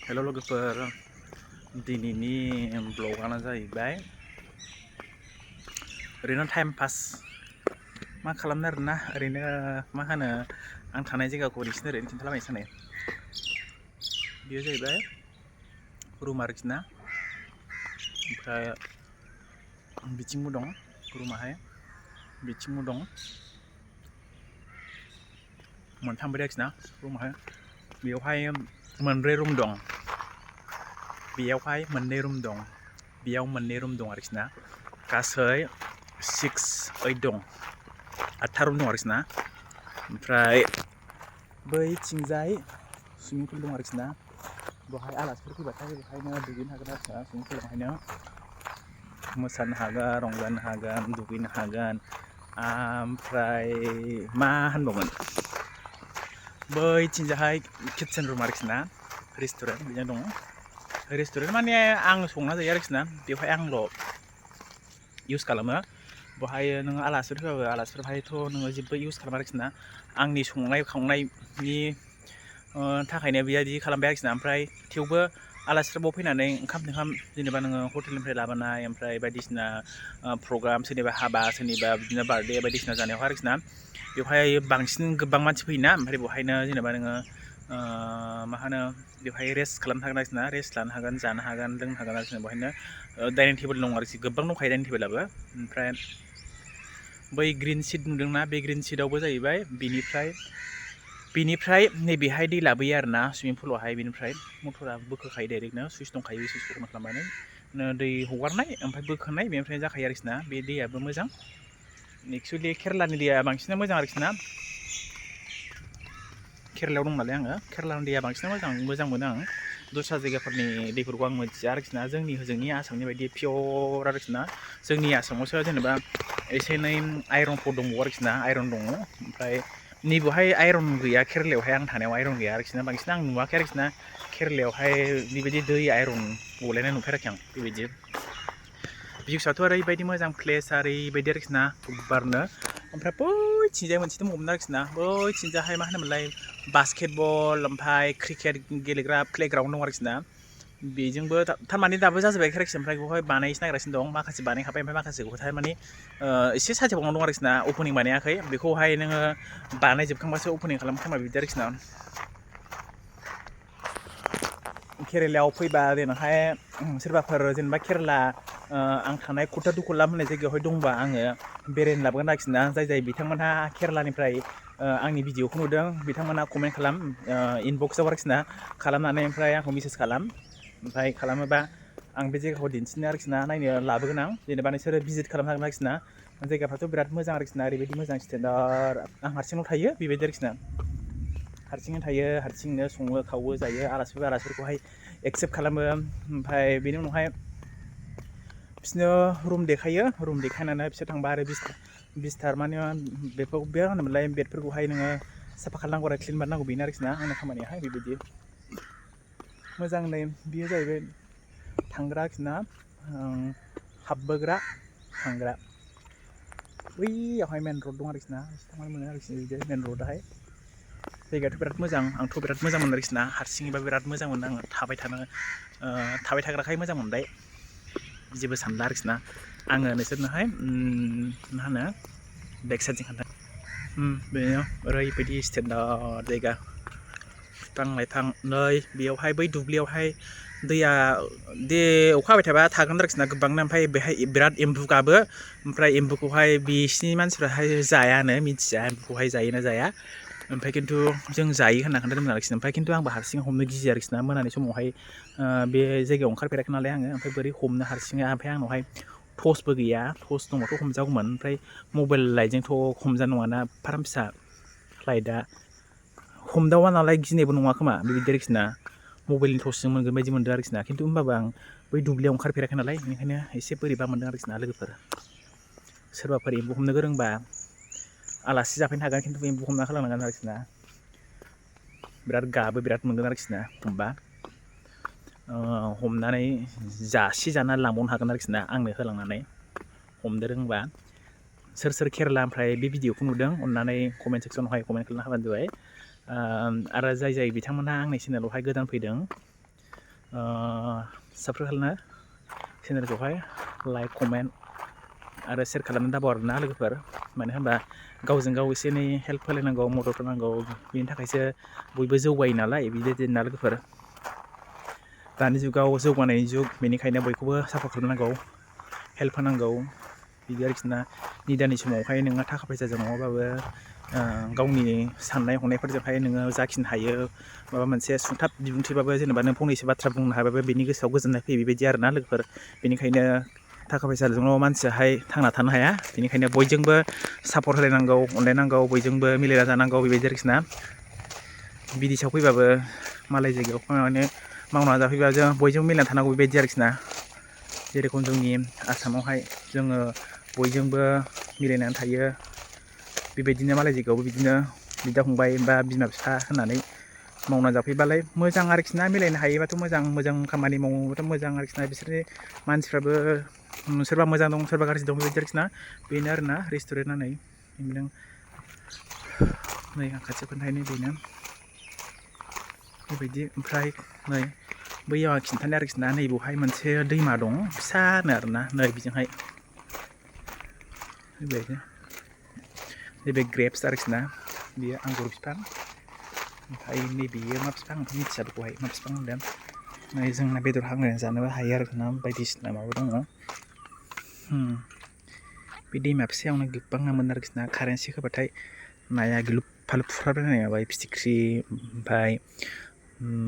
हेल' लोगोफोर दिनैनि ब्लगानो जाहैबाय ओरैनो टाइम पास मा खालामनो आरोना ओरैनो मा होनो आं थानाय जायगाखौ नोंसिनो ओरैनो खिन्थालाबायनो सानो बेयो जाहैबाय रुम आरोखि ना ओमफ्राय बिथिंबो दं रुमाहाय बिथिंबो दं मोनथाम बायदि आरोखि ना रुमाहाय बेयावहाय मोनब्रै रुम दं बेयावहाय मोननै रुम दं बेयाव मोननै रुम दं आरोखि ना गासै 6-8 दं 8था रुम दं आरोखि ना ओमफ्राय बैथिंजाय सुइमिं पुल दं आरोखि ना बेवहाय आलासिफोर फैबाथाय बेवहायनो दुगैनो हागोन आरोखि ना सुइमिं पुलावहायनो मोसानो हागोन रंजानो हागोन दुगैनो हागोन ओमफ्राय मा होनबावगोन बैथिंजाहाय किटचेन रुम आरोखि ना रेस्टुरेन्ट बिदिनो दङ रेस्टुरेन्ट माने आं संना जायो आरोखि ना बेवहाय आंल' इउज खालामो बेवहाय नोङो आलासिफोर फैबाबो आलासिफोरहायथ' नोङो जेबो इउज खालामा आरोखि ना आंनि संनाय खावनायनि थाखायनो बेबायदि खालामबाय आरोखि ना ओमफ्राय थेवबो आलासिफोर बाव फैनानै ओंखाम जेनेबा नोङो हटेलनिफ्राय लाबोनाय ओमफ्राय बायदिसिना प्रग्राम सोरनिबा हाबा सोरनिबा बिदिनो बार्थडे बायदिसिना जानायावहाय आरोखि ना बेवहाय बांसिन गोबां मानसि फैयोना ओमफ्राय बेवहायनो जेनेबा नोङो मा होनो बेवहाय रेस्ट खालामनो हागोन आरोखि ना रेस्ट लानो हागोन जानो हागोन लोंनो हागोन आरोखि ना बेवहायनो डाइनिं टेबोल दं आरोखि गोबां दंखायो डाइनिं टेबोलाबो ओमफ्राय बै ग्रिन सिट नुदोंना बे ग्रिन सिटआवबो जाहैबाय बिनिफ्राय नैबेहाय दै लाबोयो आरोना सुइमिं पुलावहाय बेनिफ्राय मटरा बोखोखायो डाइरेक्टनो सुइस दंखायो बे सुइसखौ अन खालामनानै दै हगारनाय ओमफ्राय बोखांनाय बेनिफ्रायनो जाखायो आरोखि ना बे दैयाबो मोजां एक्सुवेलि केरेलानि दैया बांसिन मोजां आरोखि ना केरेलायाव दं नालाय आङो केरेलानि दैया बांसिन मोजां मोनो आं दस्रा जायगाफोरनि दैफोरखौ आं मिथिया आरोखि ना जोंनि आसामनि बायदि पियर आरोखि ना जोंनि आसामावसो जेनेबा एसे एनै आइरनफोर दंबावो आरोखि ना आइरन दङ ओमफ्राय नैबेवहाय आइरन गैया केरेलायावहाय आं थानायाव आइरन गैया आरोखि ना बांसिन आं नुवाखै आरोखि ना केरेलायावहाय बेबायदि दै आइरन गलायनाय नुफेराखै आं बेबायदि भिउसआथ' ओरैबायदि मोजां प्लेस ओरैबायदि आरोखि ना बारनो ओमफ्राय बैथिंजाय मोनसे दंबावोमोन आरोखि ना बैथिंजाहाय मा होनोमोनलाय बास्केटबल ओमफ्राय क्रिकेट गेलेग्रा प्लेग्राउन्ड दं आरोखि ना बेजोंबो थारमाने दाबो जाजोबाखै आरोखि ओमफ्राय बेवहाय बानायनोसो नागिरगासिनो दं माखासे बानायखाबाय ओमफ्राय माखासेखौ थारमाने एसे सानसेबावनो दं आरोखि ना अपेनिं बानायाखै बेखौहाय नोङो बानायजोबखांबासो अपेनिं खालामनो खोमा बिदि आरोखि ना केरेलायाव फैबा देनांहाय सोरबाफोर जेनेबा केरेला आं थानाय कुर्ता टु कलाम होननाय जायगायावहाय दंबा आङो बेरायनो लाबोगोन आरोखि ना जाय बिथांमोनहा केरेलानिफ्राय आंनि भिडिअखौ नुदों बिथांमोनहा कमेन्ट खालाम इनबक्सआव आरोखि ना खालामनानै ओमफ्राय आंखौ मेसेज खालाम ओमफ्राय खालामोबा आं बे जायगाखौ दिन्थिनो आरोखि ना नायनो लाबोगोन आं जेनेबा नोंसोरो भिजिट खालामनो हागोन आरोखि ना जायगाफ्राथ' बिराद मोजां आरोखि ना ओरैबायदि मोजां स्टेन्डार्ड आं हारसिंल' थायो बेबायदि आरोखि ना हारसिंनो थायो हारसिंनो सङो खावो जायो आलासिफोरखौहाय एक्सेप्ट खालामो ओमफ्राय बेनि उनावहाय बिसोरनो रुम देखायो रुम देखायनानै बिसोर थांबा आरो बिस्तार माने बेखौ बे होनोमोनलाय बेडफोरखौहाय नोङो साफा खालामनांगौ आरो क्लिन बानायनांगौ बेनो आरोखि ना आंनि खामानियाहाय बेबायदि मोजां नै बेयो जाहैबाय थांग्रा आरोखि ना हाबबोग्रा थांग्रा बैयावहाय मेन रड दं आरोखि ना थांनो मोनो आरोखि बिदि मेन रडआहाय जायगायाथ' बिराद मोजां आंथ' बिराद मोजां मोनो आरोखि ना हारसिङैबा बिराद मोजां मोनो आङो थाबाय थाग्राखाय मोजां मोनबाय जेबो सानला आरोखि ना आङो नोंसोरनोहाय मा होनो बेक साइडजों खोन्था बेनो ओरैबायदि स्टेन्डार्ड जायगा बिफां लाइफां नै बेयावहाय बै दुब्लियावहाय दैया अखा हाबाय थाबा थागोन आरोखि ना गोबांनो ओमफ्राय बेहाय बिराद एम्बु गाबो ओमफ्राय एम्बुखौहाय बिसिनि मानसिफ्राहाय जायानो मिथिया एम्बुखौहाय जायोना जाया ओमफ्राय खिन्थु जों जायो होनना खोन्थादोंमोन आरोखि ओमफ्राय खिन्थु आंबो हारसिं हमनो गियो आरोखि ना मोनानि समावहाय बे जायगायाव ओंखारफेराखै नालाय आङो ओमफ्राय बोरै हमनो हारसिङै ओमफ्राय आंनावहाय टर्चबो गैया टर्च दंबाथ' हमजागौमोन ओमफ्राय मबाइल लाइटजोंथ' हमजानाय नङाना एफाराब फिसा लाइटआ हमदावा नालाय गिनायबो नङा खोमा बेबायदि आरोखि ना मबाइलनि टर्चजों मोनगोन बायदि मोनदों आरोखि ना खिन्थु होमबाबो आं बै दुब्लियाव ओंखारफेराखै नालाय बेनिखायनो एसे बोरैबा मोनदों आरोखि ना लोगोफोर सोरबाफोर एम्बु हमनो गोरोंबा आलासि जाफैनो हागोन खिन्थु एम्बु हमना होलांनांगोन आरोखि ना बिराद गाबो बिराद मोनगोन आरोखि ना हमबा हमनानै जानानै लांबावनो हागोन आरोखि ना आंनो होलांनानै हमनो रोंबा सोर केरेला ओमफ्राय बे भिडिअखौ नुदों अननानै कमेन्ट सेक्सनावहाय कमेन्ट खालामना होबानो जाबाय आरो जाय बिथांमोनहा आंनि चेनेलावहाय गोदान फैदों साबस्क्राइब खालामनो चेनेलखौहाय लाइक कमेन्ट आरो शेयार खालामनो दाबाव आरोना लोगोफोर मानो होनबा गावजों गाव एसे एनै हेल्प होलायनांगौ मदद होनांगौ बेनि थाखायसो बयबो जौगायो नालाय बिदिना लोगोफोर दानि जुगाव जौगानायनि जुग बेनिखायनो बयखौबो सापर्ट खालामनांगौ हेल्प होनांगौ बिदि आरोखि ना निदानि समावहाय नोंहा थाखा फैसाजों नङाबाबो गावनि साननाय हनायफोरजोंहाय नोङो जाखिनि हायो माबा मोनसे सुंथाब बिबुंथिबाबो जेनेबा नों फंनैसो बाथ्रा बुंनो हाबाबो बेनि गोसोआव गोजोननाय फैयो बेबायदि आरोना लोगोफोर बेनिखायनो थाखा फैसाजोंल' मानसियाहाय थांना थानो हाया बेनिखायनो बयजोंबो सापर्ट होलायनांगौ अनलायनांगौ बयजोंबो मिलायना जानांगौ बेबायदि आरोखि ना बिदेशआव फैबाबो मालाय जायगायाव माने मावना जाफैबा जों बयजोंबो मिलायना थानांगौ बेबायदि आरोखि ना जेरेखम जोंनि आसामावहाय जोङो बयजोंबो मिलायनानै थायो बेबायदिनो मालाय जायगायावबो बिदिनो बिदा फंबाय बा बिमा बिफा होननानै मावना जाफैबालाय मोजां आरोखि ना मिलायनो हायोबाथ' मोजां खामानि मावोबाथ' मोजां आरोखि ना बिसोरनि मानसिफ्राबो सोरबा मोजां दं सोरबा गाज्रि दं बेबायदि आरोखि ना बेनो आरोना रेस्टुरेन्टआ नै आं खाथियाव खोन्थाहैनो बेनो बेबायदि ओमफ्राय नै बैयाव आं खिन्थानो आरोखि ना नैबावहाय मोनसे दैमा दं फिसानो आरोना नै बिजोंहाय बेबायदि नैबे ग्रेप्स आरोखि ना बेयो आंगुर बिफां ओमफ्राय नैबेयो मा बिफां आंथ' मिथिया बेखौहाय मा बिफां होनदों नै जोंना बेदर हांनानै जानोबो हायो आरोखि ना बायदिसिना माबा दङ बे दैमा फिसायावनो गोबां ना मोनो आरोखि ना कारेन्ट सक होबाथाय नाया गिलुब फालुब फुरलाबायनाय माबाय फिथिख्रि ओमफ्राय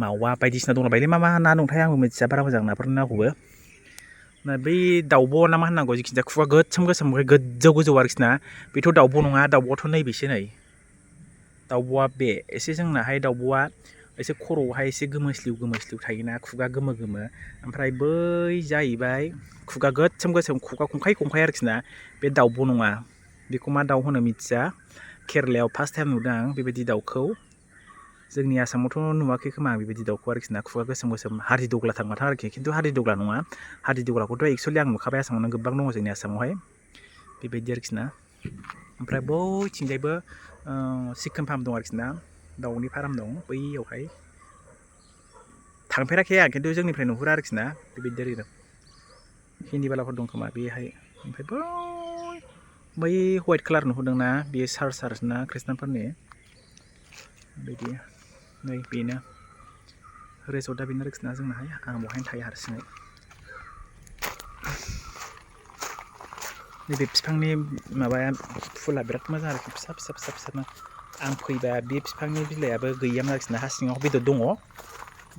मावा बायदिसिना दंलाबायोलै मा ना दंथाय आंबो मिथिया बारा मोजां नाफोरनि नामखौबो बै दाउब' ना मा होननांगौ जिखुनु जाया खुगा गोसोम ओमफ्राय गोजौ आरोखि ना बेथ' दाउब' नङा दाउब'आथ' नैबेसो नै दाउब'आ बे एसे जोंनाहाय दाउब'आ एसे खर'आवहाय एसे गोमोस्लिउ थायोना खुगा गोमो ओमफ्राय बै जाहैबाय खुगा गोसोम खुगा खंखाय आरोखि ना बे दाउब' नङा बेखौ मा दाउ होनो मिथिया केरेलायाव फार्स्ट टाइम नुदों आं बेबायदि दाउखौ जोंनि आसामावथ' नुवाखै खोमा आं बेबायदि दाउखौ आरोखि ना खुगा गोसोम हादिदग्ला थांबाथां आरोखि खिन्थु हादिदग्ला नङा हादिदग्लाखौथ' एक्सुवेलि आं नुखाबाय आसामावनो गोबां दङ जोंनि आसामावहाय बेबायदि आरोखि ना ओमफ्राय बयथिंजायबो चिकेन फार्म दं आरोखि ना दाउनि फार्म दं बैयावहाय थांफेराखै आं खिन्थु जोंनिफ्राय नुहुरा आरोखि ना बेबायदि आरो हिन्दी बालाफोर दं खोमा बेहाय ओमफ्राय बै वाइट कालार नुहुरदोंना बेयो चार्च ना खृष्टानफोरनि बिदि नै बेनो रिजर्टआ बेनो आरोखि ना जोंनाहाय आं बेवहायनो थायो हारसिङै नैबे बिफांनि माबाया फुला बिराद मोजां आरोखि फिसानो आं फैबा बे बिफांनि बिलाइआबो गैयामोन आरोखि ना हा सिङाव बेदर दङ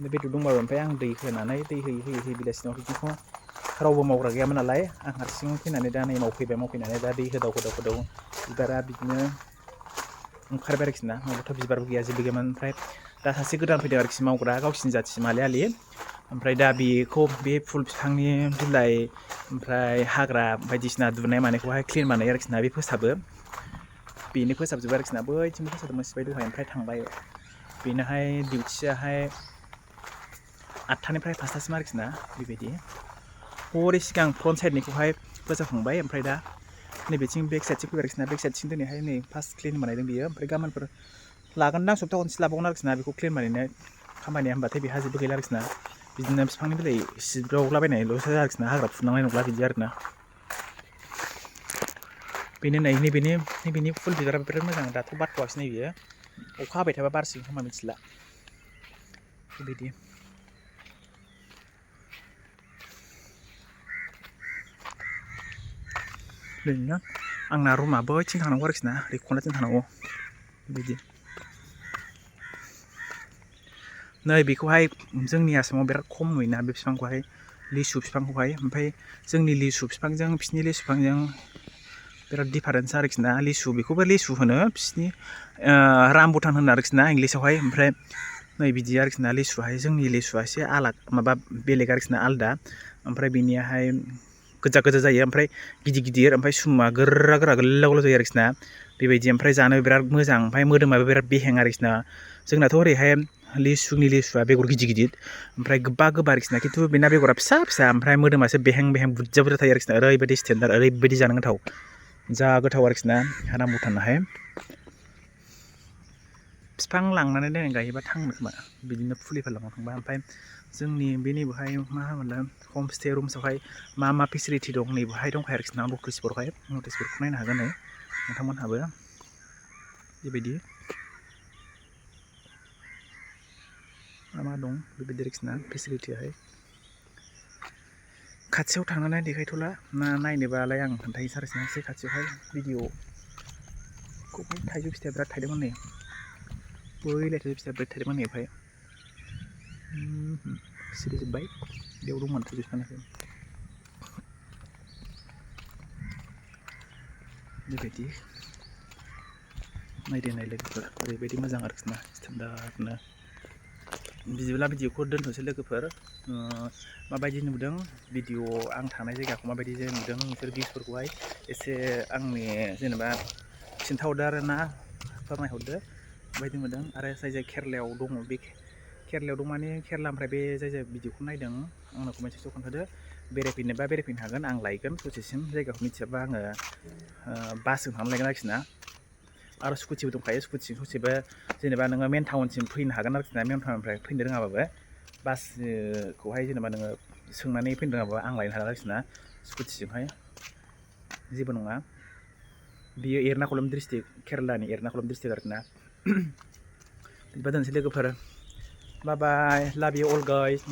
बेदर दंबाबो ओमफ्राय आं दै होनानै दै होयै बिलाइसिनाव बिदिखौ रावबो मावग्रा गैयामोन नालाय आं हारसिं फैनानै दा नै मावफैनानै दा दै होदाव बिबारा बिदिनो ओंखारबाय आरोखि ना नङाबाथ' बिबारबो गैया जेबो गैयामोन ओमफ्राय दा सासे गोदान फैदों आरोखि मावग्रा गावसिनि जाथि मालायालि ओमफ्राय दा बेखौ बे फुल बिफांनि बिलाइ ओमफ्राय हाग्रा बायदिसिना दुनाय मानायखौहाय क्लिन बानायो आरोखि ना बे फोसाबो बेनो फोसाबजोबो आरोखि ना बैथिंबो फोसाबदों मोनथिबाय दहाय ओमफ्राय थांबाय बेनोहाय डिउटियाहाय 8टानिफ्राय 5टासिम आरोखि ना बेबायदि हरै सिगां फ्रन्ट साइडनिखौहाय फोसाबखांबाय ओमफ्राय दा नैबेथिं बेक साइडथिं फैबाय आरोखि ना बेक साइडथिं दिनैहाय नै फार्स्ट क्लिन बानायदों बियो ओमफ्राय गाबोनफोर लागोनदां सप्ता खनसे लाबावगोन आरोखि ना बेखौ क्लिन बानायनाय खामानिया होनबाथाय बेहा जेबो गैला आरोखि ना बिदिनो बिफांनि बिलाइ सिबदावलाबायनायल'सो आरोखि ना हाग्रा फुनांनाय नंला बिदि आरोना बेनो नैबेनि फुल बिबारा बिराद मोजां दाथ' बारथ'वाखै नै बियो अखा हाबाय थाबा बारसिगोन खोमा मिथिला बेबायदि बेनो आंना रुमा बैथिं थांनांगौ आरोखि ना ओरै खनाथिं थांनांगौ बिदि नै बेखौहाय जोंनि आसामाव बिराद खम नुयोना बे बिफांखौहाय लिसु बिफांखौहाय ओमफ्राय जोंनि लिसु बिफांजों बिसिनि लिसु बिफांजों बिराद दिफारेन्स आरोखि ना लिसु बेखौबो लिसु होनो बिसिनि रामबुटान होनो आरोखि ना इंलिसावहाय ओमफ्राय नै बिदि आरोखि ना लिसुआहाय जोंनि लिसुआ एसे माबा बेलेग आरोखि ना आलदा ओमफ्राय बिनियाहाय गोजा जायो ओमफ्राय गिदिर ओमफ्राय सुमुआ गोरा गोलाव जायो आरोखि ना बेबायदि ओमफ्राय जानो बिराद मोजां ओमफ्राय मोदोमाबो बिराद बेहें आरोखि ना जोंनाथ' ओरैहाय लिसुआ बेगर गिदिर ओमफ्राय गोबा आरोखि ना खिन्थु बेना बेगरा फिसा ओमफ्राय मोदोमासो बेहें बुरजा थायो आरोखि ना ओरैबायदि स्टेन्डार्ड ओरैबायदि जानो गोथाव जा गोथाव आरोखि ना रामबुटानाहाय बिफां लांनानै देनां गायोबा थांनो खोमा बिदिनो फुलिफोर लांना थांबा ओमफ्राय जोंनि बे नैबेहाय मा होनोमोनलाय हमस्टे रुमसावहाय मा फेसिलिटि दं नैबेहाय दंखायो आरोखि ना नटिसफोरावहाय नटिसफोरखौ नायनो हागोन नै नोंथांमोनहाबो बेबायदि मा दं बेबायदि आरोखि ना फेसिलिटियाहाय खाथियाव थांनानै देखायथ'ला नायनोबालाय आं खोन्थायोसै आरोखि ना एसे खाथियावहाय भिडिअखौ थाइजौ फिथाइया बिराद थाइदोंमोन नै बैलाय थाइजौ फिथाइया बिराद थाइदोंमोन नै ओमफ्राय सिरिजोब्बाय बेयाव दंमोन थाइजौ फिफाङाबो बेबायदि नायदो लोगोफोर ओरैबायदि मोजां आरोखि ना स्टेन्डार्डनो बिदिब्ला भिडिअखौ दोनथ'सै लोगोफोर माबायदि नुदों भिडिअ आं थानाय जायगाखौ माबायदि नुदों नोंसोर भिउसफोरखौहाय एसे आंनि जेनेबा खिन्थाहरदो आरो ना फोरमायहरदो माबायदि नुदों आरो जाय केरेलायाव दङ बे केरेलायाव दं माने केरेलानिफ्राय बे जाय भिडिअखौ नायदों आंनो कमेन्ट सेक्सनाव खोन्थादो बेरायफैनोबा बेरायफैनो हागोन आं लायगोन ससेसिम जायगाखौ मिथियाबा आङो बासजों थांनानै लायगोन आरोखि ना आरो स्कुटिबो दंखायो स्कुटिजों ससेबो जेनेबा नोङो मेन टाउनसिम फैनो हागोन आरोखि ना मेन टाउननिफ्राय फैनो रोङाबाबो बासखौहाय जेनेबा नोङो सोंनानै फैनो रोङाबा आं लायनो हागोन आरोखि ना स्कुटिजोंहाय जेबो नङा बियो एर्नाकुलम डिस्ट्रिक्ट केरेलानि एर्नाकुलम डिस्ट्रिक्ट आरोना बिदिबा दोनसै लोगोफोर बाय बाय लाभ इउ अल गाइस